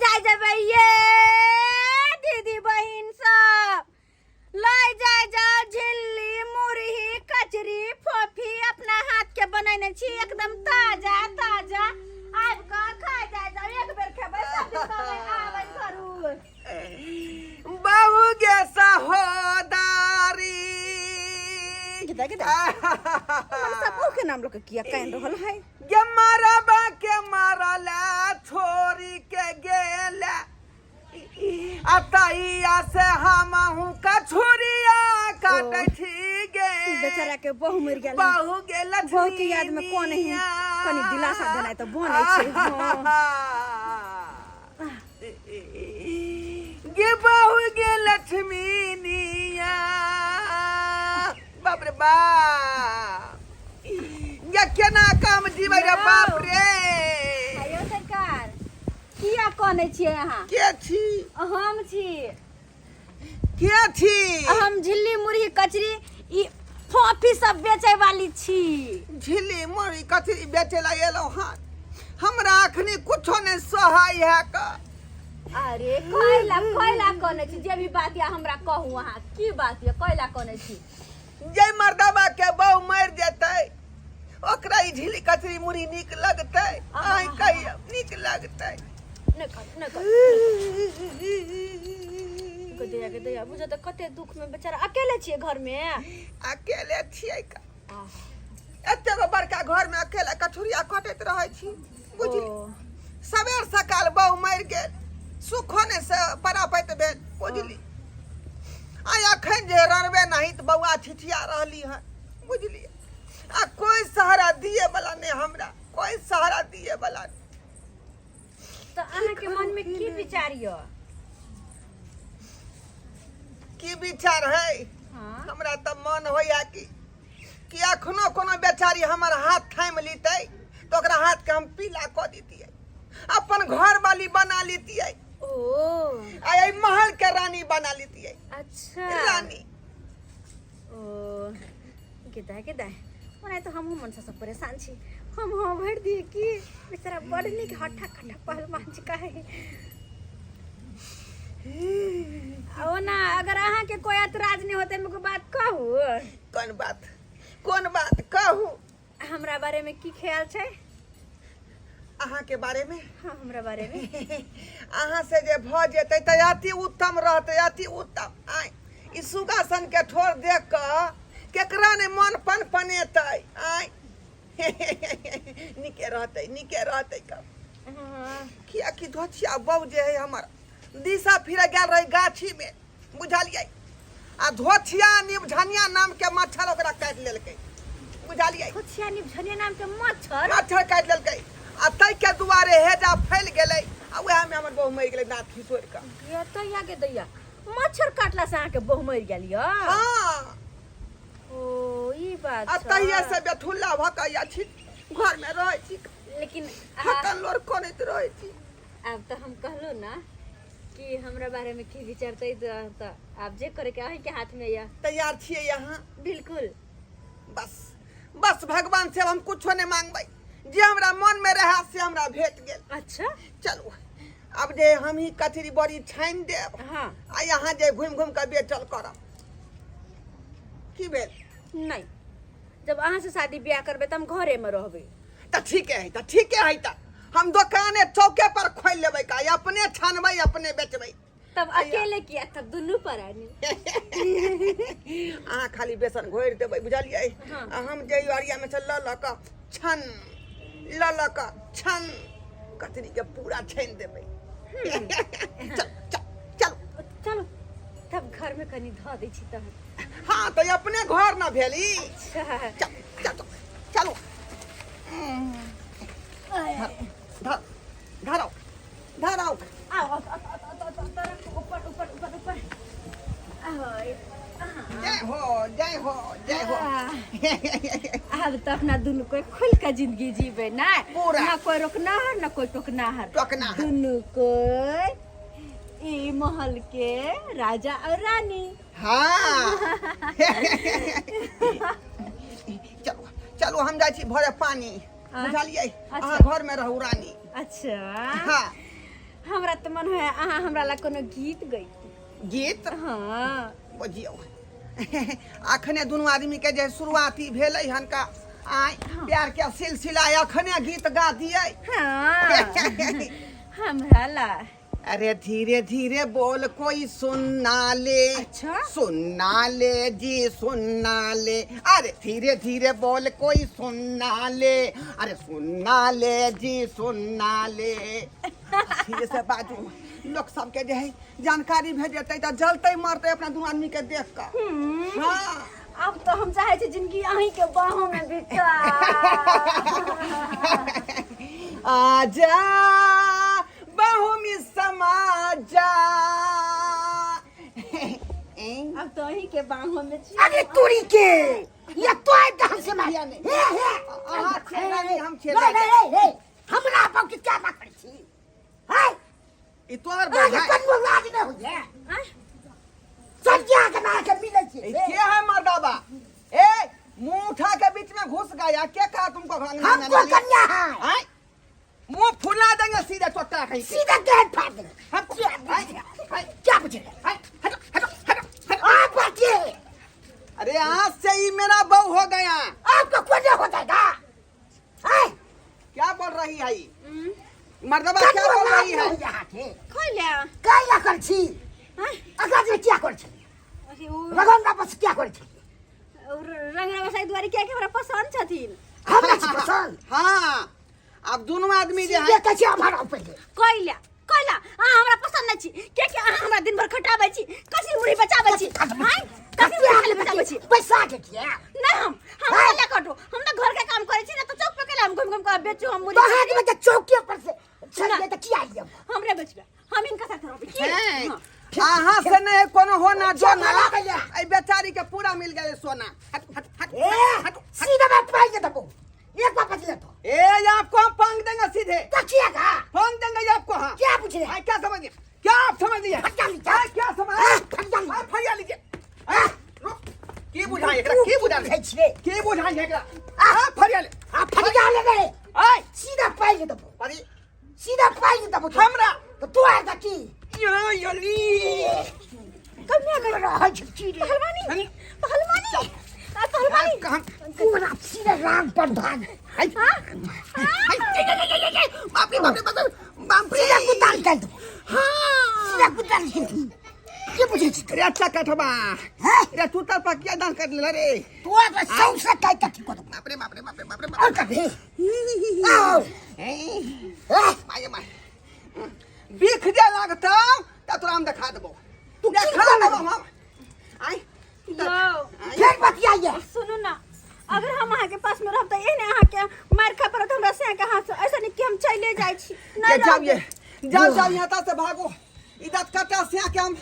जाय जेबै ये दीदी बहिन सब लय जाय जाओ झिल्ली मुरही कचरी फोफी अपना हाथ के बनेने छी एकदम ताजा ताजा आबि कऽ खा जाय जाओ एक बेर खेबै सब दिन कहबै आबै करू बहू गे सहोदारी गे गे मनसा बहू के नाम लोग किया कान रहल है गे मरबा के मरला छोरी के गेला अतैया से हमहू कछुरिया काटै छी गे बेचारा के बहू मरि गेल बहू गे लक्ष्मी बहू के याद में कोन है कनी दिलासा देनाइ तऽ बनै छै हाँ। गे बहू गे लक्ष्मी निया बाप रे बाप गे केना काम जीबै रे बाप रे आयो सरकार किया कनै छियै अहाँ के छी हम छी के छी हम झिल्ली मुरही कचरी ई फोफी सब बेचै वाली छी झिल्ली मुरही कचरी बेचै ला एलहुँ हन हमरा अखनी कुछो नहि सोहाय है का अरे कैला कैला कनै छी जे भी बात या हमरा कहू अहाँ की बात या कैला कनै छी जे मर्दबा के बहु मरि जेतै ओकरा ई झिली कचरी मुरही नीक लगतै अहीं कहियौ नीक लगतै नहि कर नहि कर के दया के दया बुझो तऽ कते दुख में बेचारा अकेले छियै घर में अकेले छियै का एते गो बड़का घर में अकेले कठुरिया कटैत रहै छी बुझली सवेर सकाल बहु मरि गेल सुखो नहि से परापैत भेल बुझली आ अखन जे रड़बे नहीं तऽ बौआ छिछिया रहली हन बुझलियै आ कोई सहारा दिए वाला नहीं हमरा कोई सहारा दिए वाला नहीं तऽ अहाँके मन में की विचार यऽ की विचार है हाँ हमरा तऽ मन होइया कि अखनो कोनो बेचारी हमर हाथ थामि लेतै तऽ ओकरा हाथ के हम पीला कऽ दितियै अपन घर वाली बना लितियै ओ आ एहि महल के रानी बना लितियै अच्छा रानी ओ गेदा गेदा ओना तऽ हमहूँ मनसा सब परेशान छी हम हाँ भरि दिए कि बेचारा बड़ नीक हट्ठा कट्ठा पहलवान छी काहे आ ओना अगर अहाँके कोई ऐतराज नहि होतै हम एगो बात कहू कोन बात कोन बात कहू हमरा बारे में की ख्याल छै अहाँ के बारे में हाँ हमरा बारे में अहाँ से जे भऽ जेतै तऽ अति उत्तम रहतै अति उत्तम आय ई सुगा सन के ठोर देख कऽ केकरा ने मन पन पनेतै आय नीके रहतै नीके रहतै कब हाँ कियाकि धोछिया बहू जे है हमर दिशा फिरे गेल रही गाछी में बुझलियै आ धोछिया निबझनिया नाम के मच्छर ओकरा काटि लेलकै बुझलियै धोछिया निबझनिया नाम के मच्छर मच्छर काटि लेलकै आ ताहि के दुआरे हेजा फैल गेलै आ उएह में हमर बहु मरि गेलै दाँत खिसोरि कऽ ये तैया के दैया मच्छर काटला से अहाँके बहु मरि गेल यऽ हँ ओ ई बात आ छै। तहिया से बेथुल्ला भऽ कऽ या छी घर में रहै छी लेकिन हकन लोर करैत रहै छी आब तऽ हम कहलहुँ ना कि हमरा बारे में की विचारते तऽ आब जे करे के अहीं के हाथ में यऽ तैयार छियै अहाँ बिल्कुल बस बस भगवान से हम कुछो नहीं मांगबै जे हमरा मन में रहा से हमरा भेट गेल अच्छा चलू आब जे हम ही कचरी बड़ी छानि देब हाँ आ यहाँ जे घुमि घुमि कऽ बेचल करब की भेल नहीं जब अहाँ से शादी ब्याह करबै तऽ हम घरे में रहबै तऽ ठीके है तऽ ठीके है तऽ हम दोकाने चौके पर खोलि लेबै का अपने छानबै अपने बेचबै तब अकेले किया तब दुनू प्राणी अहाँ खाली बेसन घोरि देबै बुझलियै हाँ। आ हम जे अरियामे से लऽ लऽ कऽ छन लऽ लऽ कऽ छन कचरीके पूरा छानि देबै चल चल चल चलो तब घर में कनी धऽ दै छी तहन हाँ तऽ अपने घर न भेली अच्छा चल चल चलो धर धराओ धराओ आओ आओ, आओ, आओ, आओ, आओ, आओ, ऊपर ऊपर ऊपर ऊपर आओ, जय हो जय हो जय हो आब तऽ अपना दुनू कोई खुल के जिंदगी जीवे ना पूरा। ना कोई रोकना है ना कोई टोकना है टोकना है। दुनू कोई ई महल के राजा और रानी हाँ चलो चलो हम जाइ छी भरे पानी हाँ। बुझलियै अच्छा। अहाँ घर में रहू रानी अच्छा हाँ हमरा तऽ मन होय अहाँ हमरा ला कोनो गीत गैती। गीत? हाँ। बुझियौ, अखने दुनू आदमी के जे शुरुआती भेलै हन का आय प्यार के सिलसिला, अखने गीत गा दियै? हाँ, हमरा ला। अरे धीरे धीरे बोल, कोई सुनना ले। अच्छा। सुनना ले जी, सुनना ले। अरे धीरे धीरे बोल, कोई सुनना ले। अरे सुनना ले जी, सुनना ले। धीरे से बाजू, लोग सबके जे है जानकारी भेज जेतै तऽ जलतै मरतै अपना दुनू आदमी के देख कऽ। हाँ। अब तो हम चाहे छी जिंदगी अहीं के बाहों में बिता। आजा, बाहों में समा जा। अब तो अहीं के बाहों में छी। अरे तोरी के, ये तो आइ दहन से मारिया ने। हे हे। अहाँ छियै रानी, हम छियै। नहीं नहीं नहीं, हमरा बाप के क्या बात करै छी है? ई तोहर अरे बहन है। कन्नो लाज नहि होइए। आँय? सज्जा के ना के मिलै छी। ई के है मर्दाबा? ए, मुंह उठा के बीच में घुस गया। क्या कहा तुमको भांगने? हमको कन्या है। आय, मुंह फुला देंगे सीधे, चोटा कहीं के। सीधा गेट फाड़ देंगे। हम आय, आय, क्या पूछे? आय, हटो हटो हटो हटो। आप बच्चे। अरे, आज से ही मेरा बहू हो गया। आपको कौन हो जाएगा है? क्या बोल रही है ई? मर्दबा, क्या कन्नो बोल लाज रही नहि है? होइए अहाँके। खोल्या। कैला कर छी? आँय? अगर जे क्या कर छी? अरे ओ रगन वापस क्या कर छी? रंग रंग दुआरे किया कि हमरा पसंद छथिन। हमरा छी पसंद? हाँ, अब दोनों आदमी जे है सीधे कहै छी हमारा पहिले। कैला कैला अहाँ हमरा पसंद नहीं छी, कियाकि अहाँ हमरा दिन भर खटाबै छी, कसी मुरही बचाबै छी। आँय, कसी मुरही खाली बचाबै छी। पैसा के किया? नहीं, हम आँय? कैला कटू? हम तो घर के काम करै छी ना, तो चौक पे कैला हम घूम घूम के बेचू हम मुरही? तो हाथ में के चौकी पर से चल ना। तो किया आइए? हमरे बेचबे, हम इनका साथ रहबै की? हैं? हाँ। अहाँ से नहीं है कोनो होना जो ना। चला गया। ऐ बेचारी के पूरा मिल गए सोना। हट हट हट। ए। हट। सीधा मैं पाई के दबो एक वापस ले तो। ए, आपको हम फांग देंगे सीधे। तो किया का? फांग देंगे आपको, हाँ। क्या पूछ रहे हैं? हाँ, क्या समझिए? क्या आप समझिए? फटका लीजिए। हाँ, क्या समझ? हाँ, फटका लीजिए। हाँ, फरिया लीजिए। हाँ? रुक, की बुझाई एकरा? की बुझाई? बुझाई छियै? की बुझाई एकरा? हाँ, फरिया ले। आ फटका ले रे। आय। सीधा पाई के दबो। परी। सीधा पाई के दबो। हमरा। तो तू आएगा की? यो योली। कन्या कर रहै छै की रे? पहलवानी, पहलवानी, आ, पहलवानी। हम पूरा सीधा राम पर भाग। हाय। हाँ? हाय, बाप रे बाप रे बाप रे बाप रे। सीधा कुदाल कर दो। हाँ। सीधा कुदाल कर दो। के बुझै छी? रे अच्छा कठबा। हैं? रे तू तर पकिया दान कर ले रे। तू आगे सौंसे काटि कऽ ठीक कऽ देबौ। बाप रे बाप रे बाप रे बाप रे। और कभी आओ। ए। हैं? माये माये, बिख जे लागतौ त तोरा हम देखा देबौ। तू की देखा करबे? देबौ हम। आइ। यौ। फेर बतियाइए। सुनू ना, अगर हम अहाँके पास में रहब तऽ एहने अहाँके मारि खा पड़त हमरा से के हाथ से। ऐसा नहीं कि हम चले जाइ छी। के नहीं। जाउ ये, जाउ जाउ, यहाँ से भागो। ई दत कटा से के हम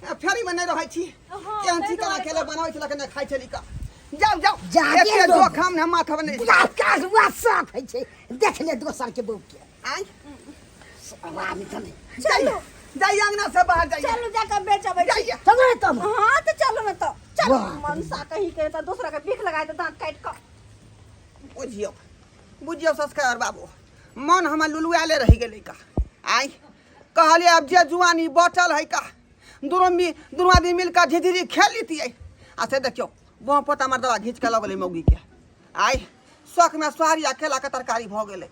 फेरी में नहीं रहै छी। हाँ, केहन ताहि छी केना दुआरे। केले बनाबै छल के नहि खाइ छली का। जाउ जाउ। जागे एते लोग। जोखम ने माथा में नहीं। पूरा काजुआ साफ होइ छै, देख ले दोसर के बहू के। आइ। आवाज तऽ नहि। चलू, जाइए अंगना से बाहर जाइए। चलू, जाकर बेचबै छी। जाइए। चलो रे तब। हाँ, तऽ चलू ने, तऽ चलू। वाह। मनसा कहीं के तऽ दोसरा के भीख लगाए तऽ दाँत काटि कऽ। बुझियौ बुझियौ सस्कार बाबू, मन हमर लुलुआले रहि गेलै का। आइ कहलियै, आब जे जुआनी बचल है का, दुनू मी दुनू आदमी मिल कऽ झिझिरी खेल लितियै, आ से देखियौ, बह पोता मर्दबा घीच कऽ लऽ गेलै मौगीके। आइ शौकमे सोहारी आ केलाके तरकारी भऽ गेलै।